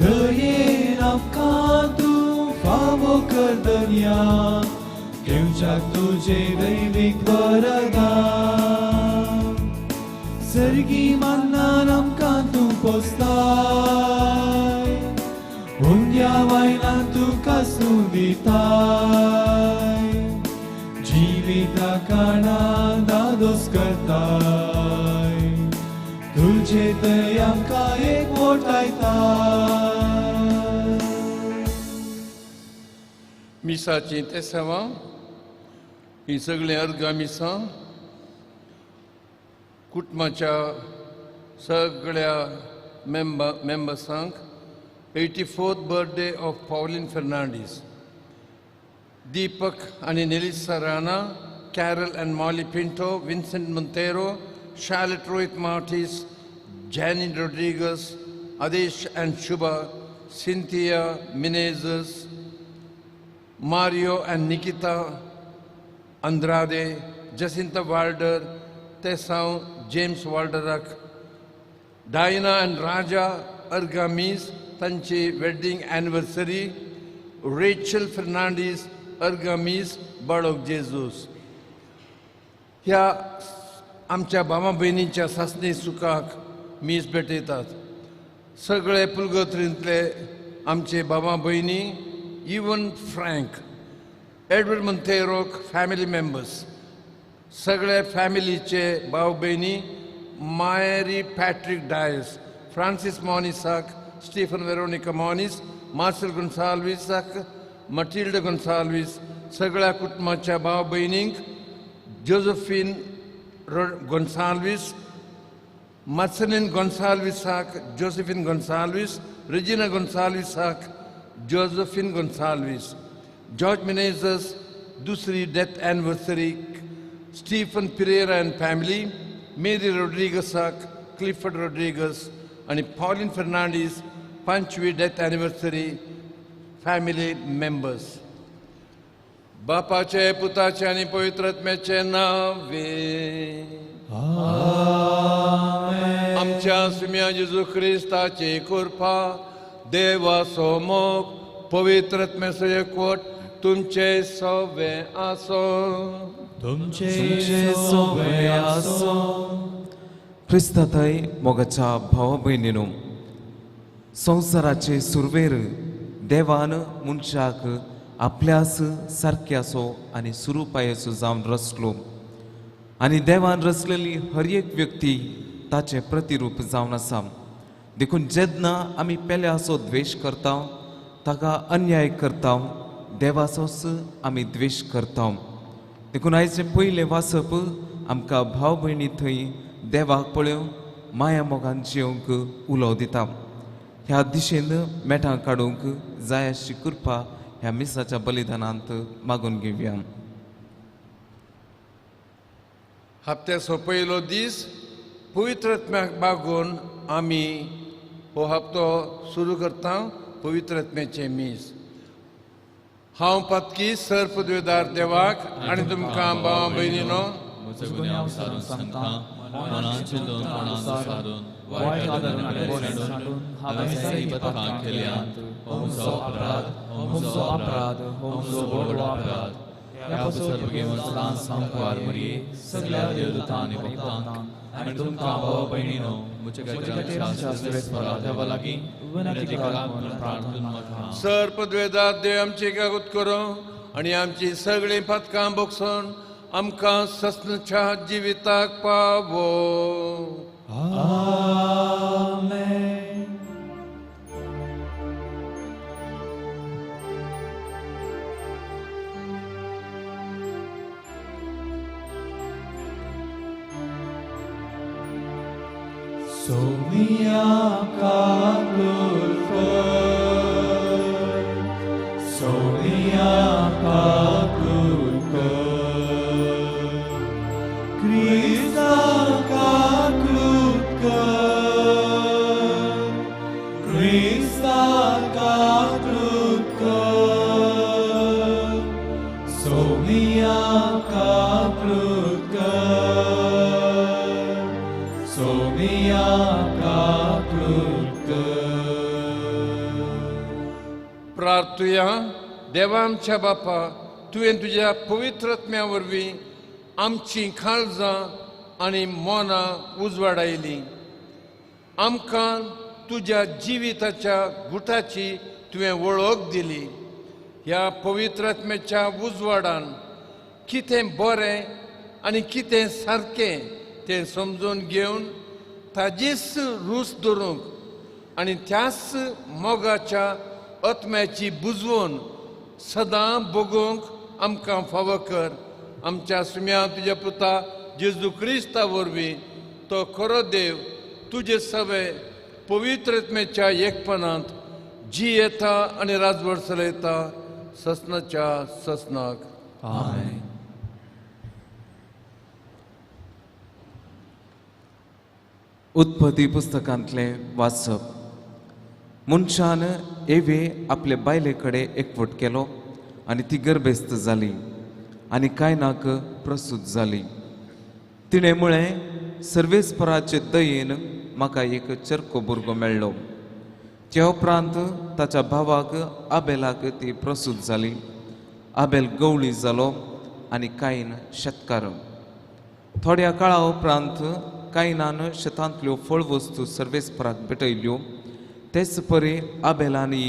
दयेन आमकां तूं फावो कर दर्या घेवच्याक तुजें दैवीक वरदान सर्गी मान्नान आमकां तूं पोसताय हुंड्या वायनान तुका सूं दिताय जिविता काणा दादोस करताय तुजे थंय आमकां एक वोटायताय. मिसाचीं तेसांवां हीं सगळीं अर्गां मिसां कुटुंबाच्या सगळ्या मेंबर्सांक 84th birthday of Pauline Fernandes, Deepak आनी Nelisa Rana, Carol and Molly Pinto, Vincent Monteiro, Charlotte Rohit Martis, Janin Rodrigues, Adesh and Shubha, Cynthia Menezes, Mario and Nikita Andrade, Jacinta Walder, Tessau James Walderak, Diana and Raja Argamis, तांची wedding anniversary, Rachel Fernandes Argamis, बाळोक जेजूस. ह्या आमच्या भावा भयणींच्या सासणी सुखाक मीस भेटयतात. सगळे पुलगत्रींतले आमचे भावा भयणी, इवन फ्रँक एडवर्ड मंतेरोक फॅमिली मेंबर्स, सगळे फॅमिलीचे भाव भयणी, मायरी पॅट्रीक डायस, फ्रांसीस मॉनिसाक, स्टीफन वेरोनिका मॉनिस, मार्सेल गोन्साल्वीसाक, मटिल्डा गोन्साल्वीस, सगळ्या कुटुंबाच्या भाव भयणींक, जोजफीन गोन्साल्वीस, मार्सेलीन गोन्साल्वीसाक, जोसेफीन गोन्साल्वीस, रेजिना गोन्साल्वीसाक, जोसेफीन गोन्साल्वीस, जॉर्ज मिनेजस, दुसरी death anniversary, Stephen Pereira and family, Mary रोड्रिगसाक, Clifford Rodrigues आनी पॉलीन फर्नांडीस, पांचवी डेथ एनिवर्सरी फॅमिली मेंबर्स. बापाचे, पुताचे आनी पवित्र आत्म्याचे नावे आमच्या सुम्या जेजू क्रिस्ताची कृपा, देवाचो मोग, पवित्र आत्म्याचो एकवट तुमचे सवे आसो. तुमचे सवे आसो. क्रिस्ताथय मोगाच्या भावा भयणीनो, संवसाराचे सुरवेर देवान मनशाक आपल्यास सारक्याचो आनी सुरुपायेचो जावन रचलो आनी देवान रचलेली हर एक व्यक्ती ताचें प्रतिरूप जावन आसा. देखून जेन्ना आमी पेल्याचो द्वेश करता, ताका अन्याय करता, देवाचोच आमी द्वेश करता. देखून आयचें पयलें वाचप आमकां भाव भयणी थंय देवाक पळोवन माया मोगान जिवंक उलो दिता. ह्या दिशेन मेटां काडूंक जाय अशी कृपा ह्या मिसाच्या बलिदानांत मागून घेवया. हप्त्याचो पयलो दीस पवित्र आत्म्याक बागोवन आमी हो हप्तो सुरू करता, पवित्र आत्म्याचें मीस. हांव पातकी सर पदवेदार देवाक आनी तुमकां भावा भयणीनो सर पदवेदार देव आमची कागूत करो आनी आमची सगळीं पातकां बोगसून आमकां सस्नच्या जिविताक पावो. आमेन. Sonia Kakulkar, Sonia Kakulkar, Krista Kakulkar, Krista Kakulkar, Sonia Kakulkar, Sonia Kakulkar. प्रार्थुया. देवा आमच्या बापा, तुवें तुज्या पवित्र आत्म्या वरवीं आमचीं काळजां आनी मनां उजवाडायलीं. आमकां तुज्या जिविताच्या गुटाची तुवें वळख दिली. ह्या पवित्र आत्म्याच्या उजवाडान कितें बरें आनी कितें सारकें तें समजून घेवन ताजीच रूच धरूंक आनी त्याच मोगाच्या आत्म्याची बुजवण सदां भोगूंक आमकां फावो कर. आमच्या सुम्या तुज्या पुता जेजू क्रिस्ता वरवीं तो खरो देव तुजे सवे पवित्र आत्म्याच्या एकपणांत जी येता आनी राजवट चलयता ससनाच्या ससनाक. आमेन. उत्पत्ती पुस्तकांतलें वाचप. मनशान एवे आपले बायले कडेन एकवट केलो आनी ती गर्भेस्त जाली आनी कायनाक प्रसूत जाली. तिणें म्हळें, सर्वेस्पराचे दयेन म्हाका एक चरको भुरगो मेळ्ळो. त्या उपरांत ताच्या भावाक आबेलाक ती प्रसूत जाली. आबेल गवळी जालो आनी कायन शेतकार. थोड्या काळा उपरांत कायनान शेतांतल्यो फळ वस्तू सर्वेस्पराक भेटयल्यो. तेच परी आबेलानय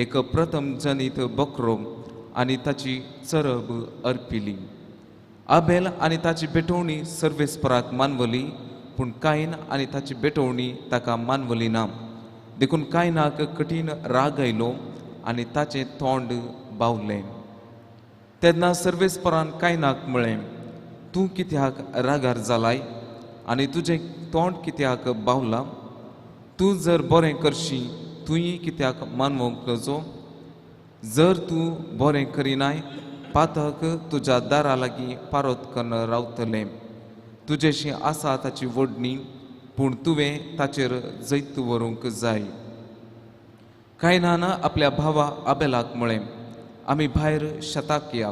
एक प्रथम जनीत बकरो आनी ताची चरब अर्पिली. आबेल आनी ताची भेटवणी सर्वेस्पराक मानवली, पूण कायन आनी ताची भेटवणी ताका मानवली ना. देखून कायनाक कठीण राग आयलो आनी ताचें तोंड बावलें. तेन्ना सर्वेस्परान कायनाक म्हळें, तूं कित्याक रागार जालाय आनी तुजें तोंड कित्याक बावलां? तूं जर बरें करशी तुंय कित्याक मानवंक नजो? जर तूं बरें करिनाय पातक तुज्या दारा लागीं पारोत कन्न रावतलें. तुजेशी आसा ताची वडणी, पूण तुवें ताचेर जैत व्हरूंक जाय. कायनान आपल्या भावा आबेलाक म्हळें, आमी भायर शेताक या.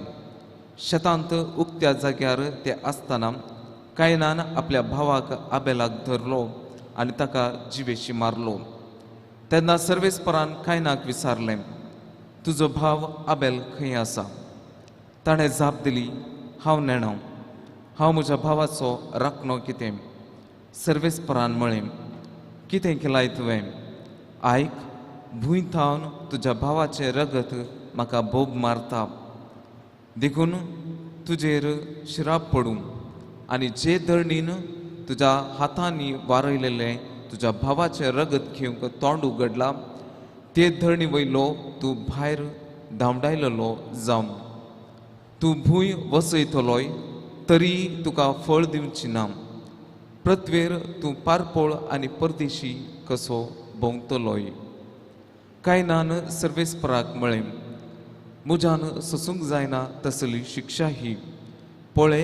शेतांत उक्त्या जाग्यार ते आसतना कायनान आपल्या भावाक आबेलाक धरलो आनी ताका जिवेशी मारलो. तेन्ना सर्वेस्परान कायनाक विचारलें, तुजो भाव आबेल खंय आसा? ताणें जाप दिली, हांव नेणा, हांव म्हज्या भावाचो राखणो कितें? सर्वेस्परान म्हळें, कितें केलाय तुवें? आयक, भूंय थावन तुज्या भावाचें रगत म्हाका बोब मारता. देखून तुजेर शिराप पडूं आनी जे धरणीन तुज्या हातांनी वारयलेलें तुज्या भावाचें रगत घेवंक तोंड उगडलां ते धरणी वयलो तूं भायर धांवडायलेलो जावं. तूं भूंय वसयतलोय तरी तुका फळ दिवची ना. पृथ्वेर तूं पारपोळ आनी परदेशी कसो भोंवतलोय. कायनान सर्वेस्पराक म्हळें, म्हज्यान सोसूंक जायना तसली शिक्षा ही. पळय,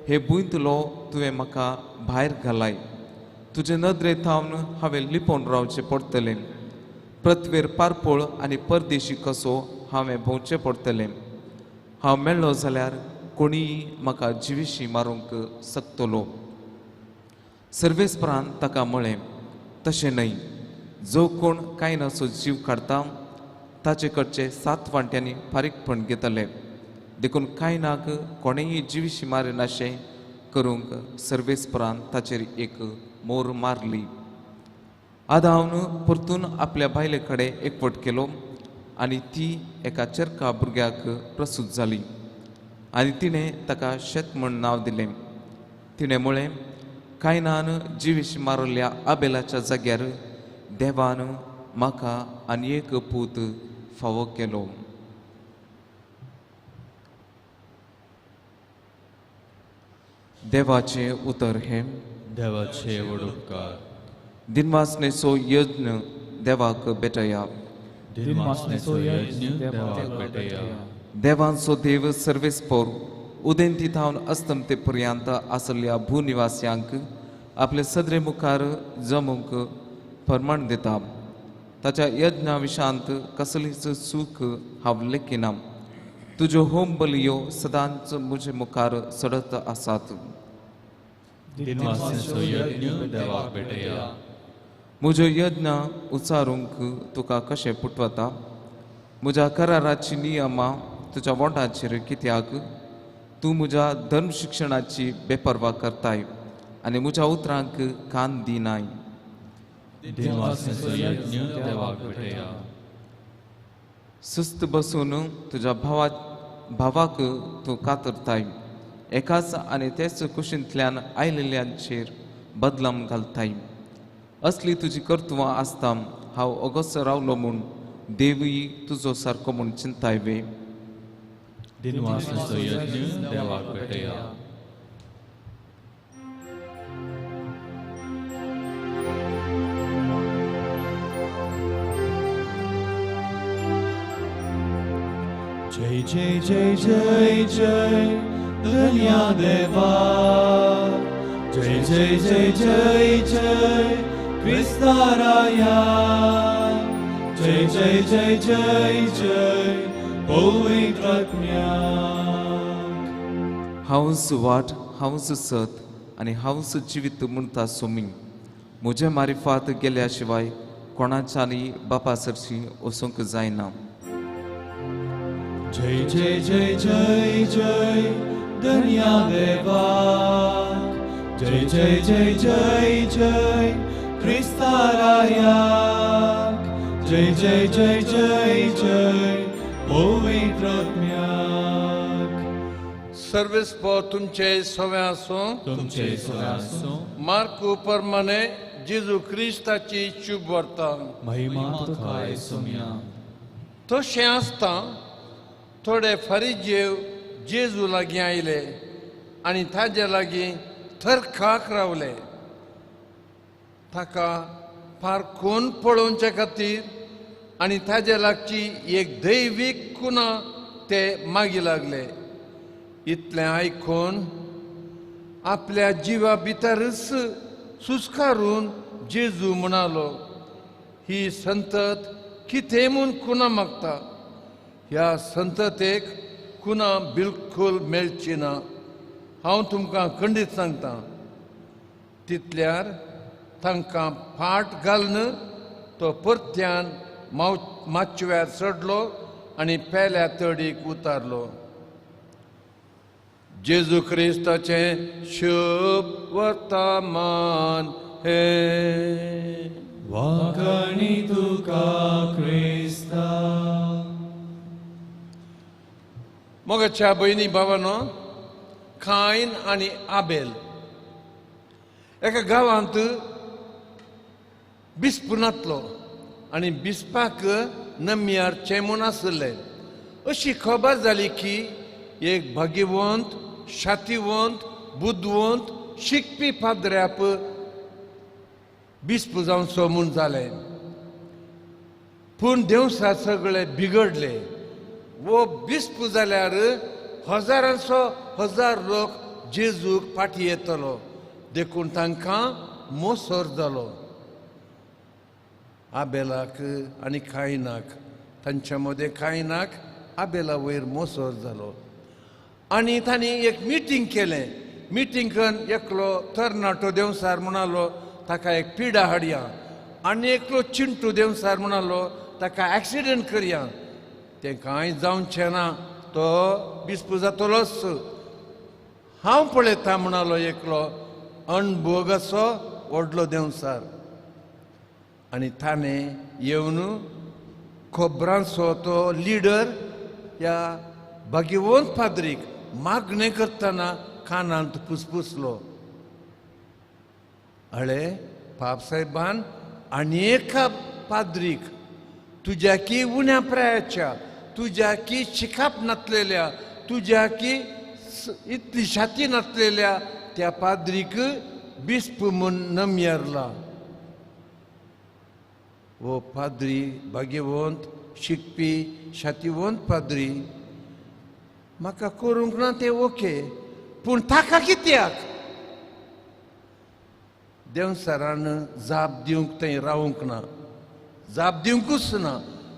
हे भुंयतलो तुवें म्हाका भायर घालाय. तुजे नदरे थावन हांवें लिपोवन रावचें पडटलें. पृथ्वेर पारपोळ आनी परदेशी कसो हांवें भोंवचें पडटलें. हांव मेळ्ळो जाल्यार कोणीय म्हाका जिविशी मारूंक शकतलो. सर्वेस्परान ताका म्हळें, तशें न्हय. जो कोण कायनाचो जीव काडटा ताचे कडचे 7 वांट्यांनी फारीकपण घेतले. देखून कायनाक कोणेय जिविशी मारिनाशें करूंक सर्वेस्परान ताचेर एक मोर मारली. आदावन परतून आपल्या बायले कडेन एकवट केलो आनी ती एका चरका भुरग्याक प्रसूत जाली आनी तिणें ताका शेत म्हण नांव दिलें. तिणें म्हळें, कायनान जिविशी मारिल्ल्या आबेलाच्या जाग्यार देवान म्हाका आनी एक पूत फावो केलो. देवाचें उतर हें. देवाचे व्हड उपकार. दिनवासनेचो यज्ञ देवाक भेटया. दिनवासनेचो यज्ञ देवाक भेटया. देवांचो देव सर्वेस्पोर उदेंती थावन अस्तमते पर्यंत आसल्या भूनिवास्यांक आपले सदरे मुखार जमूंक फरमाण दिता. ताच्या यज्ञा विशांत कसलीच चूक हांव लेखिना. तुज्यो होम बलियो सदांच म्हजे मुखार चडत आसात. दिनवासनेचो यज्ञ देवाक भेटया. म्हज्यो यज्ञ उचारूंक तुका कशें पुटवता? म्हज्या कराराची नियमां तुज्या वोंठाचेर कित्याक? तूं म्हज्या धर्म शिक्षणाची बेपर्वा करताय आनी म्हज्या उतरांक कान दिनाय. सुस्त बसून तुज्या भावाक तूं कातरताय, एकाच आनी तेच कुशींतल्यान आयिल्ल्यांचेर बदलाम घालताय. असली तुजी कर्तुवां आसता हांव अगोस रावलो म्हूण देवूय तुजो सारको म्हूण चिंताय वे. जय जय जय जय जय धन्या देवा, जय जय जय जय जय क्रिस्ताराया, जय जय जय जय जय पवित्र आत्म्याक. हांवच वाट, हांवच सत आनी हांवच जिवीत म्हणटा सोमी. म्हजे मारिफात गेल्या शिवाय कोणाच्यानी बापा सरशी वचूंक जायना. जय जय जय जय जय धन्या देवा, जय जय जय जय जय क्रिस्ताराया, जय जय जय जय जय पवित्र आत्म्याक. सर्वेस्पो तुमचे सवे आसूं, तुमचे सवे आसूं. मार्कू परमाने जेजू क्रिस्ताची शुभ वार्ता. महिमा तुका सोम्या. तशें आसता थोडे फारिजेव जेजू लागीं आयले आनी ताजे लागीं थरखाक रावले. ताका पारखून पळोवचे खातीर आनी ताजे लागची एक दैवीक कुना ते मागी लागले. इतलें आयकून आपल्या जिवा भितरच सुस्कारून जेजू म्हणालो, ही संतत कितें म्हूण कुना मागता? ह्या संततेक कुना बिलकूल मेळची ना. हांव तुमकां खंडीत सांगता. तितल्यार तांकां फाट घालून तो परत्यान माचव्यार चडलो आनी पेल्या तडीक उतारलो. जेजू क्रिस्ताचें शुभ वर्तमान हें. वाकणी तुका क्रिस्ता. मोगाच्या भयणी भावानो, कायन आनी आबेल एका गांवांत बिस्प नातलो आनी बिस्पाक नम्यार चेमून आसले. अशी खबर जाली की एक भाग्यवंत, शातीवंत, बुदवंत, शिकपी पाद्र्याप बिस्प जावचो म्हूण जालें. पूण देवसा सगळे बिगडले. वो बिस्प जाल्यार हजारांचो हजार लोक जेजूक फाटी येतलो, देखून तांकां मोसर जालो. आबेलाक आनी कायनाक, तांच्या मदें कायनाक आबेला वयर मोसर जालो. आनी तांणी एक मिटींग केलें. मिटींग करून एकलो तरणाटो देवसार म्हणालो ताका एक पिडा हाडया, आनी एकलो चिंटू देवसार म्हणालो ताका एक्सिडंट करया. तें कांय जावचें ना, तो बिस्प जातलोच. हांव पळयता म्हणालो एकलो अणभोगाचो व्हडलो देवसार. आनी ताणें येवन खबरांचो तो लिडर ह्या भाग्यवंत पाद्रीक मागणें करतना कानांत पुसपुसलो. अळे पापसाहेबान आनी एका पाद्रीक तुज्या की उण्या प्रायाच्या, तुज्या की शिकाप नासलेल्या, तुज्या की इतली छाती नासलेल्या त्या पाद्रीक बिस्प म्हूण नमयरला. वो पाद्री भाग्यवंत, शिकपी, छातीवंत पाद्री म्हाका करूंक ना तें ओके, पूण ताका कित्याक? देवसरान जाप दिवंक थंय रावूंक ना, जाप दिवंकूच ना.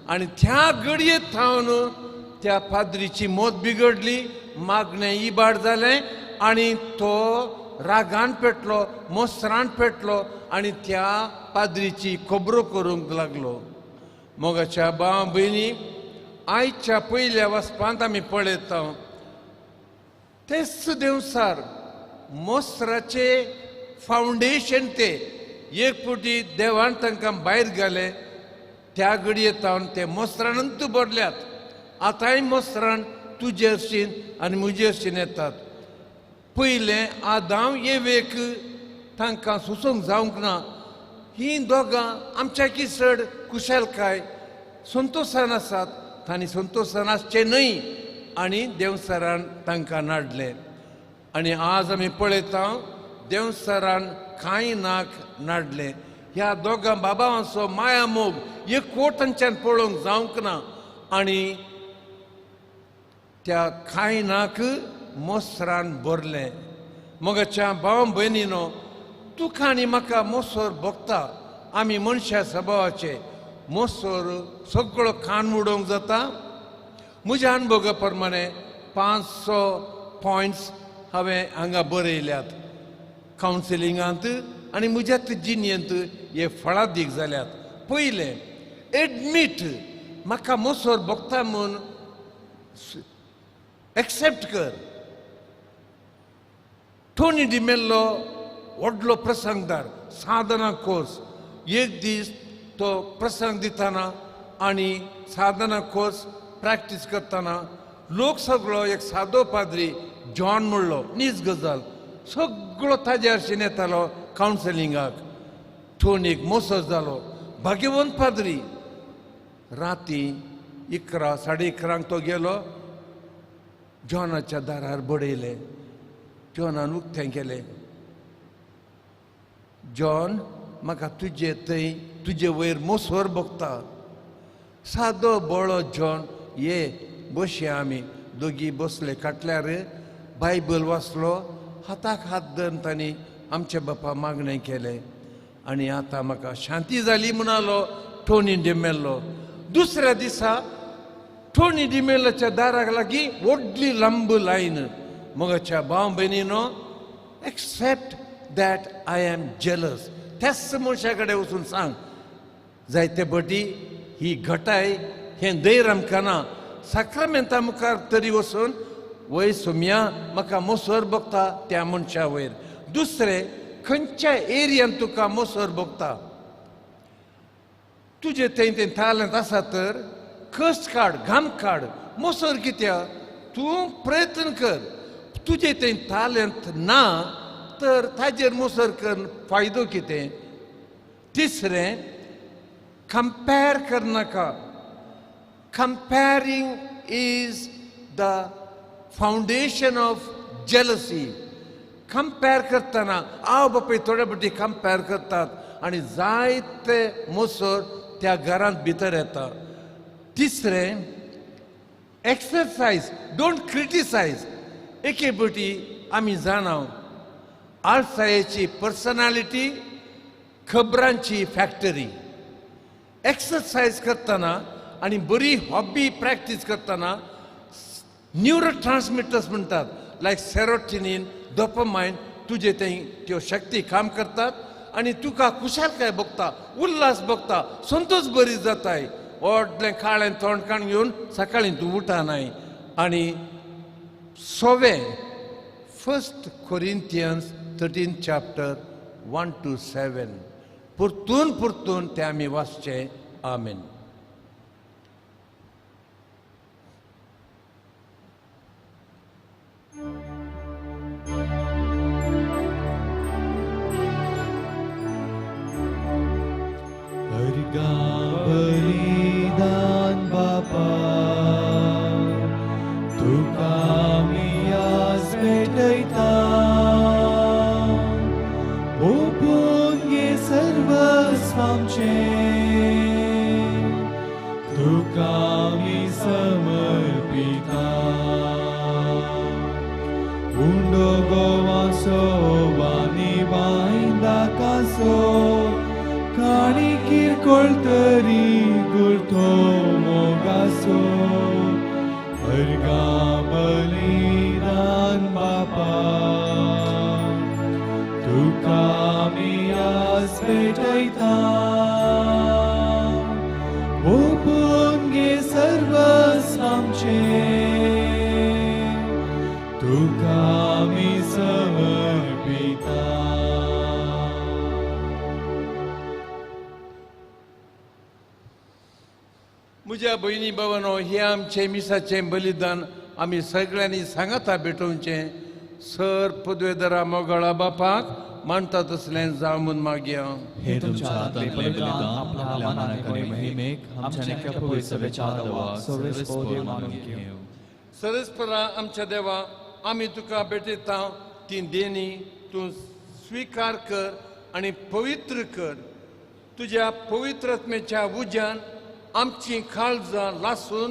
आनी त्या घडयेत थावन त्या पाद्रीची मत बिगडली, मागणें इबाड जालें आनी तो रागान पेटलो, मोसरान पेटलो आनी त्या पाद्रीची खबरो करूंक लागलो. मोगाच्या भाव भयणी, आयच्या पयल्या वचपांत आमी पळयता तेच देवसार मोसराचे फावंडेशन ते एक फावटी देवान तांकां भायर घाले त्या घडये तावन ते मोसरानूच भरल्यात. आतांय मोसरान तुजे हरशीन आनी म्हजे हरशीन येतात. पयलें आदांव येवेक तांकां सोसूंक जावंक ना. ही दोगां आमच्याकी चड कुशलकाय संतोशान आसात, तांणी संतोशान आसचें न्हय आनी देवसरान तांकां नाडलें. आनी आज आमी पळयता देवसरान कांय नाक नाडलें. ह्या दोगां बाबांचो माया मोग एक कोट तांच्यान पळोवंक जावंक ना आनी त्या कांय नाक मोसरान भरलें. मगाच्या भाव भयणीनो, तुका आनी म्हाका मोसर भोगता. आमी मनशा सभावाचे मोसर सगळो खाण उडोवंक जाता. म्हज्या अनुभवा प्रमाणे 500 पॉयंट्स हांवें हांगा बरयल्यात कावन्सिलिंगांत आनी म्हज्याच जिणेंत हे फळादीक जाल्यात. पयलें, एडमीट, म्हाका मोसर भोगता म्हूण एक्सेप्ट कर. टोनी डिमेल्लो व्हडलो प्रसंगदार, साधना कोर्स. एक दीस तो प्रसंग दितना आनी साधना कोर्स प्रॅक्टीस करतना लोक सगळो एक सादो पाद्री जॉन म्हणलो नीज गजाल सगळो ताज्या हरशीन येतालो कावन्सिलिंगाक. टोनीक मोसो जालो. भाग्यवंत पाद्री. राती 11 साडे 11 तो गेलो, जॉनाच्या दारार बडयलें. जॉनान उक्तें केलें, जॉन म्हाका तुजे थंय तुजे वयर मोसोर भोगता. सादो बोळो जॉन, ये बसया. आमी दोगी बसले काटल्यार बायबल वाचलो, हाताक हात धरून तांणी आमच्या बापा मागणें केलें आनी आतां म्हाका शांती जाली म्हणालो टोनी डिमेल्लो. दुसऱ्या दिसा टोनी डिमेल्लोच्या दाराक लागीं व्हडली लांब लायन. मगाच्या भाव भयणीनो, accept that I am jealous. त्याच मनशा कडेन वचून सांग. जायते भटी ही घटाय हें धैर्य आमकां ना. साक्रामेंता मुखार तरी वचून वय सोम्या म्हाका मोसर भोगता त्या मनशा वयर. दुसरें, खंयच्या एरियान तुका मोसर भोगता, तुजें थंय तें तालंत आसा तर कश्ट काड, घाम काड. मोसर कित्याक तूं प्रयत्न कर. तुजें थंय तालंत ना तर ताजेर मोसर कर, फायदो कितें? तिसरें, कंपेर करनाका. Comparing is the foundation of jealousy. Compare करतना आवय बापूय थोडे फावटी कंपेर करतात आनी जायते मोसर त्या घरांत भितर येता. तिसरें, एक्सरसायज, don't criticise. एके फावटी आमी जाणा आळसायेची पर्सनालिटी खबरांची फॅक्टरी. एक्सरसायज करतना आनी बरी हॉबी प्रॅक्टीस करतना न्युरो ट्रान्समिटर्स म्हणटात लायक सेरोटिनीन, डोपामायन, तुजे थंय त्यो शक्ती काम करतात आनी तुका खुशालकाय भोगता, उल्हास भोगता, संतोष बरी जाताय. व्हडलें काळें तोंड काण घेवन सकाळीं तूं उठनाय. आनी सवें, 1 Corinthians 13 chapter 1 to 7 परतून परतून तें आमी वाचचें. आमेन. बलिदान बापा तुका आमी आस भेटयता, ओपून घे सर्वस्व आमचें, तुका आमी समर्पिता. उंडो गोवासो वानी वायंदाकासो काणी किरकोळ तरी गुरतो मोगासो, अर्गा बलिदान बापा तुका आमी आस भेटयता, ओपून घे सर्वस्व आमचें तुका आमी समर्पिता. म्हज्या भयणी भावांनो, हें आमचें मिसाचें बलिदान आमी सगळ्यांनी सांगाता भेटोवचें. सर पदवेदारा मोगाळा बापाक मानता तसलें जावं म्हूण मागया. हे तुमच्या हातांतलें बलिदान आपल्या मानाक आनी महिमेक आमच्या पवित्र सभेच्या देवाक सर्वेस्पर मानून घेवं. सरस्परा आमच्या देवा, आमी तुका भेटयता ती देणी तूं स्विकार कर आनी पवित्र कर. तुज्या पवित्र आत्म्याच्या उज्यान आमची काळजां लासून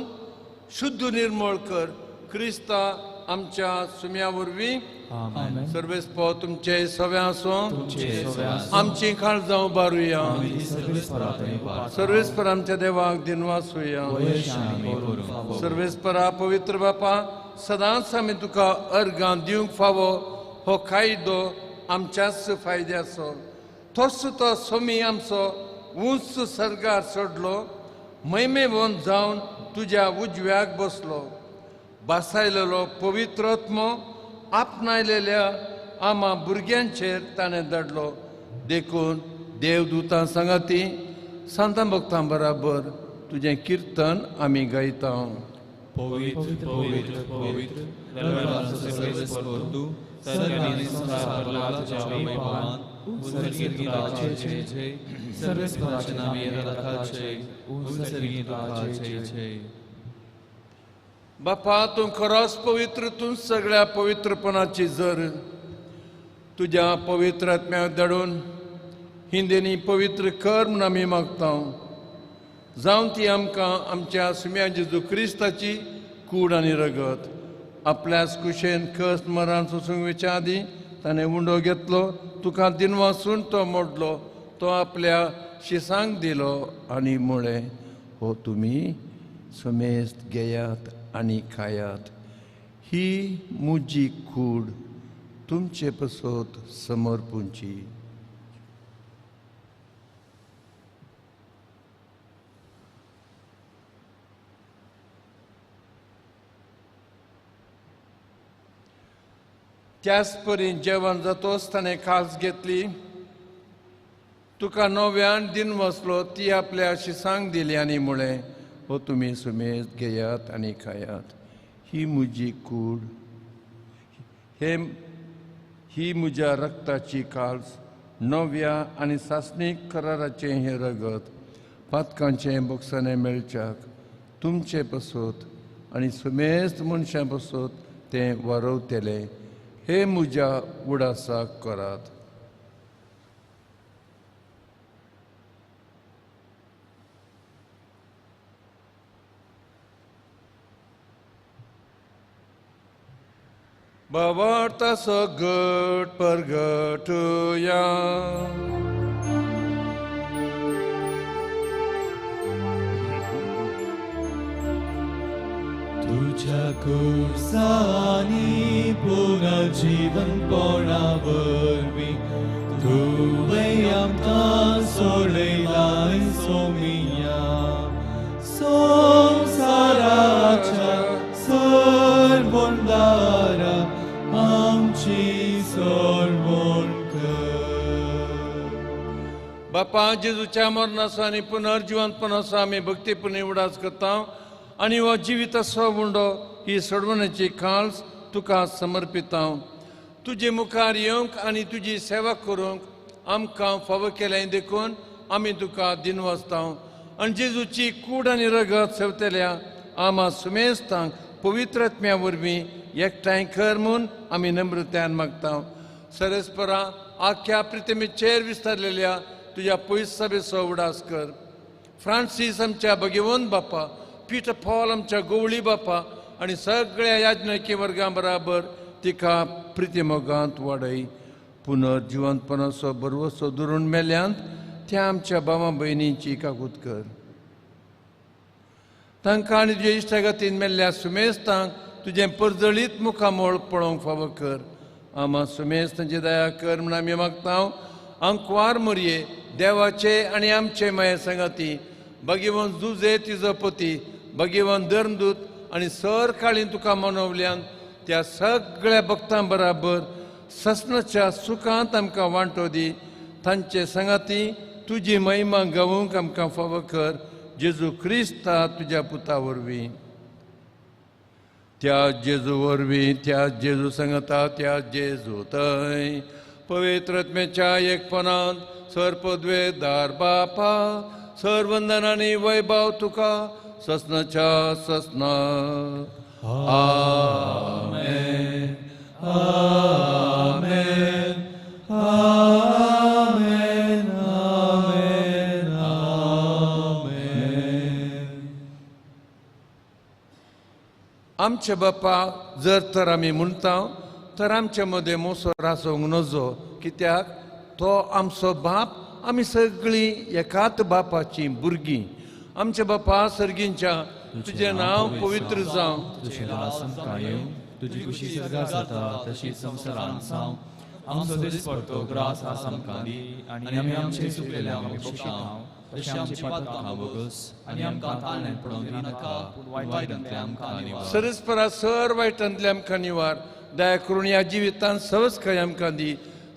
शुद्ध निर्मळ कर. क्रिस्ता आमच्या सुम्या वरवीं. सर्वेस्पर तुमचे सवे आसूं. आमची काळजां उबारुया. सर्वेस्पर आमच्या देवाक दिनवासुया. सर्वेस्परा पवित्र बापा, सदांच आमी तुका अर्गां दिवंक फावो हो कायदो आमच्याच फायद्याचो. तोच तो सोमी आमचो उंच सर्गार सोडलो, महिमेवन जावन तुज्या उजव्याक बसलो. बासायलेलो पवित्र आत्मो आपणायलेल्या आमा भुरग्यांचेर ताणें धाडलो. देखून देवदूतां सांगाती सांतां भक्तां बराबर तुजें किर्तन आमी गायता. पवित्र पवित्र पवित्र सर्वेस्पर तूं, सर्वांनी संवसार भरला तुज्या वैभवान. उंचरगी तुका जय जय, सर्वेस्पराच्या नांवान येता जय, उंचरगी तुका जय जय. बापा, तूं खरोच पवित्र, तूं सगळ्या पवित्रपणाची जर. तुज्या पवित्र आत्म्याक धाडून हिंदेनी पवित्र कर म्हूण आमी मागता. जावं ती आमकां आमच्या सुम्या जेजू क्रिस्ताची कूड आनी रगत. आपल्याच कुशेन कस मरान सोसूंक वयच्या आदीं ताणें उंडो घेतलो, तुका दिनवासून तो मोडलो, तो आपल्या शिसांक दिलो आनी म्हळें, हो तुमी समेस्त घेयात आनी खायात, ही म्हजी कूड तुमचे पसत समर्पूंची. त्याच परी जेवण जातोच ताणें खास घेतली, तुका नव्यान दिन वसलो, ती आपल्या शिसांक दिली आनी म्हळें, हो तुमी सुमेज घेयात आनी खायात, ही म्हजी कूड, ही म्हज्या रक्ताची काल्स, नव्या आनी सासणीक कराराचें हें रगत पातकांचें बोगसाणें मेळच्याक तुमचे पसत आनी सुमेस्त मनशां पसत तें वारवतलें. हे म्हज्या उडासाक करात. भावार्थाचो गट परगटुया. तुझ्या कुर्सानी पुनर्जीवनपणा वरवीं तुवें आमकां सोडयलाय सोमिया. संवसाराच्या सर्वोंदारा आमची सोडवण कर. बापा, जेजूच्या मरणाचो आनी पुनर्जिवंतपणाचो आमी भक्तीपूर्ण उडास करता आनी हो जिविताचो उंडो ही सोडवण्याची खास तुका समर्पिता. तुजे मुखार येवंक आनी तुजी सेवा करूंक आमकां फावो केलें देखून आमी तुका दिनवासता. आनी जेजूची कूड आनी रगत सेवतल्या आमा सुमेस्तांक पवित्र आत्म्या वरवीं एकठांय कर म्हूण आमी नम्रतायेन मागता. सरस्परा आख्या प्रितमेचेर विस्तारलेल्या तुज्या पयस सभेचो उडास कर. फ्रांसीस आमच्या भगवंत बापा, पीटर पॉल आमच्या गोवळी बापा आनी सगळ्या याज्ञकी वर्गां बराबर तिका प्रितीमोगांत वाडय. पुनर्जिवंतपणाचो बरवसो धरून मेल्यांत त्या आमच्या भावा भयणींची काकूत कर. तांकां आनी तुज्या इश्टागतीन मेल्ल्या सुमेस्तांक तुजें परजळीत मुखामळ पळोवंक फावो कर. आमा सुमेस्तांची दया कर म्हूण आमी मागता. आंकवार मोरये देवाचे आनी आमचे माये सांगाती भगवान जुजे तिजो पती, भगवान धर्मदूत आनी सर काळीन तुका मनवल्यान त्या सगळ्या भक्तां बराबर ससनाच्या सुखांत आमकां वांटो दी. तांचे सांगाती तुजी महिमा गावूंक आमकां फावो कर, जेजू क्रिस्ता तुज्या पुता वरवीं. त्या जेजू वरवीं, त्या जेजू सांगता, त्या जेजू थंय पवित्र आत्म्याच्या एकपणान सर्पद्वेदार बापा सर वंदन आनी वैभव तुका ससनाच्या ससना. आमेन आमेन आमेन आमेन आमेन. आमचे बापा जर तर आमी म्हणटा तर आमचे मदें मोसो आसूंक नजो, कित्याक तो आमचो बाप, आमी सगळीं एकाच बापाचीं भुरगीं. आमचे बापा सर्गींच्या, तुजें नांव पवित्र जावं, तुजें राज आमकां येवं, तुजी खुशी स्वर्गार जाता तशीच संवसारांत जावं. आमचो दिसपडतो ग्रास आज आमकां दी आनी आमी आमचे चुकलेल्यांक आमी बक्षिता तशें आमची पातकां भोगस आनी आमकां ताळण्यान पडोवंक दिनाका, पूण वायटांतलें आमकां निवार. सरस्परा सर वायटांतलें आमकां निवार. दया करून ह्या जिवितांत सवस्काय आमकां दी.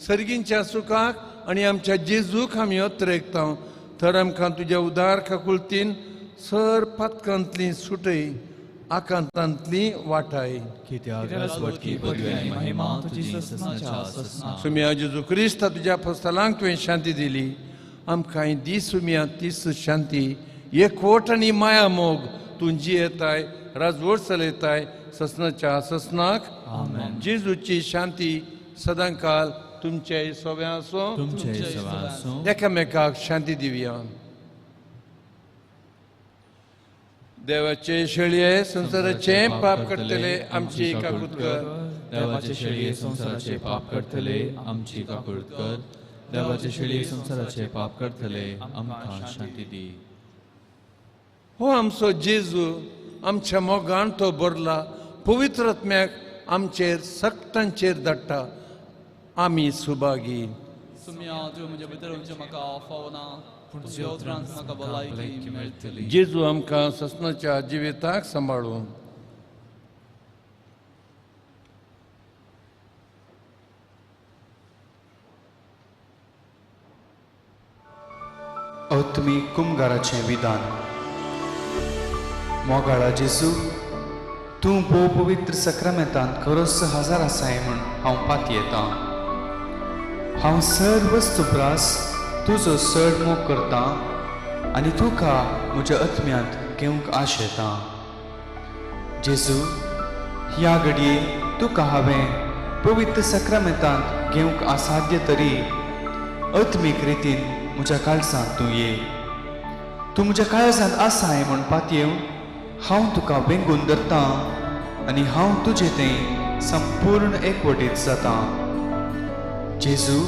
सर्गींच्या सुखाक आनी आमच्या जेजूक आमी अत्रेकता, तर आमकां तुज्या उदार काकुळतीन सर पातकांतली सुटय, आकांतांतली वाटाय. सुम्या जेजू क्रिस्ता तुज्या फसलांक तुवें शांती दिली, आमकां दी सुम्या तीस शांती, एकवट आनी माया मोग. तूं जियेताय, राजवट चलयताय ससनाच्या ससनाक. जेजूची शांती सदांकाल तुमचे सोव्या आसूं. एकामेकाक शांती दिवया. देवाचे शेळये संवसाराचे पाप करतले आमची काकूत कर. देवाचे शेळये संवसाराचे पाप करतले आमची काकूत कर. देवाचे शेळये संवसाराचे पाप करतले आमकां शांती दी. हो आमचो जेजू, आमच्या मोगान तो भरला, पवित्र आत्म्याक आमचेर सक्तांचेर धाडटा. आमी सुभागी. जेजू आमकां ससनाच्या जिविताक सांबाळून. अत्मी कुमगाराचें विधान. मोगाळा जेजू, तूं भोव पवित्र सक्रामेंतांत खरोच हजार आसाय म्हूण हांव पातयेतां. हांव सर वस्तू प्रास तुजो चड मोग करतां आनी तुका म्हज्या आत्म्यांत घेवंक आशेतां. जेजू, ह्या घडये तुका हांवें पवित्र सक्रामेंतांत घेवंक असाध्य तरी आत्मीक रितीन म्हज्या काळजांत तूं ये. तूं म्हज्या काळजांत आसाय म्हूण पातयेवन हांव तुका वेंगून धरतां आनी हांव तुजे थंय संपूर्ण एकवटीत जातां. जेजू,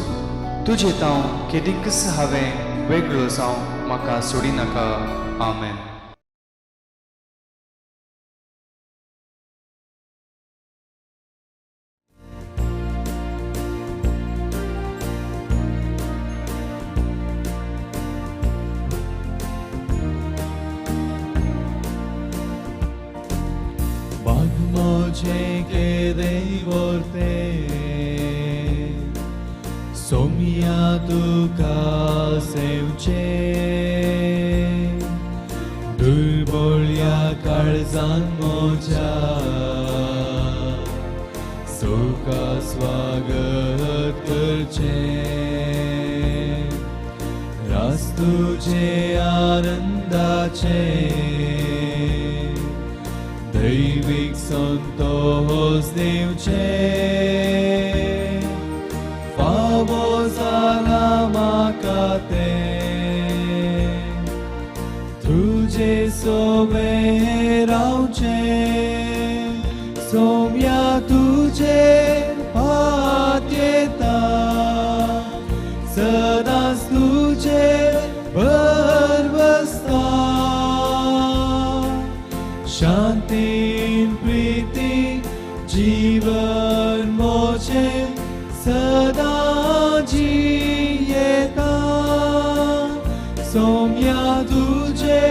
तुजे तांव केदींकच हांवें वेगळो जावं म्हाका सोडिनाका. आमेन. सोम्या तुका सेवचे दुर्बोळ्या काळजान मोजा सुखा स्वागत करचे रास तुझे आनंदाचे दैवीक संतोष दिवचे फावो जाला म्हाका तें तुजे सोबे रावचें सोम्या तुजे पातयेता सदांच तुजे भरवसता शांतीन प्रिती जीवन मोजें सदा जियेता सोम्या तुजे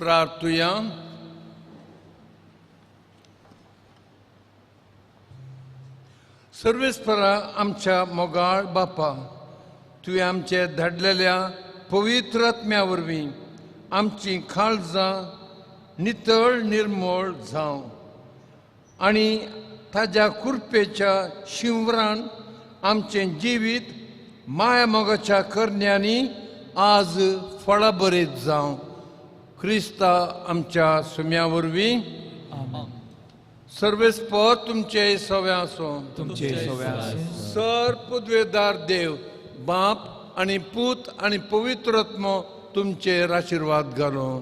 प्रार्थुया. सर्वेस्परा आमच्या मोगाळ बापा, तुवें आमचे धाडलेल्या पवित्र आत्म्या वरवीं आमची काळजां नितळ निर्मळ जावं आनी ताज्या कृपेच्या शिंवरान आमचें जिवीत माया मोगाच्या करण्यांनी आज फळाभरीत जावं. क्रिस्ता आमच्या सुम्या वरवीं. सर्वेस्पर तुमचे सव्या आसूं. तुमचे सव्या आसूं. सर पदवेदार देव बाप आनी पूत आनी पवित्र आत्मो तुमचेर आशिर्वाद घालून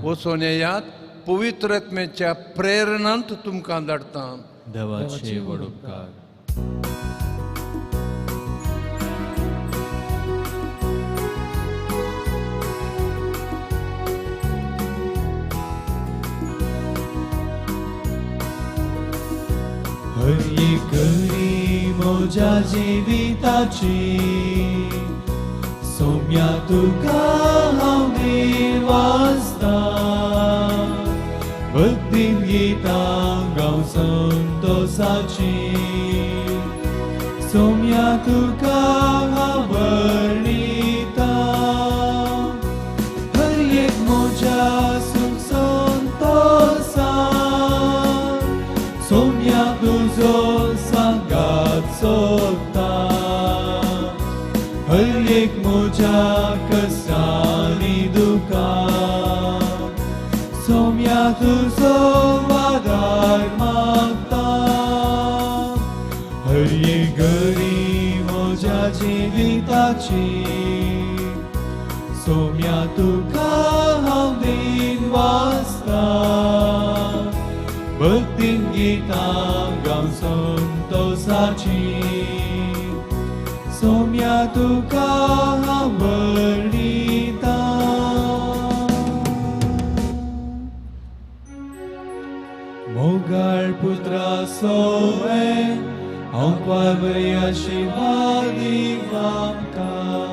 वचून येयात. पवित्र आत्म्याच्या प्रेरणांत तुमकां धाडटा. देवाचे व्हड उपकार. हर एक घडी म्हज्या जिविताची सोम्या तुका हांव देवासता, भक्तीन गितां गांव संतोसाची, सोम्या तुका हांव वर्णिता. हर एक म्हज्या सुख संतोसा, सोम्या तुजो सांगात सोदता. हर एक म्हज्या कसानी दुकान, सोम्या तुजो आदार मागता. हर एक घडी म्हज्या जिविताची, सोम्या तुका हांव दिन वाचता, भक्तीन गितां गांव संतोसाची, सोम्या तुका हांव वर्णिता. मोगाळ पुत्रा सोवे हांव पावय आशिर्वाद आमकां.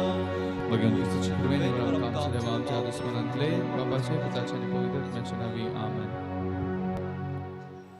भगवान क्रिस्ताच्या कृपेन आमच्या देवा आमच्या दुस्मनांतले बापाचे पुताचे आनी पवित्र आत्म्याच्या नांवी आमेन.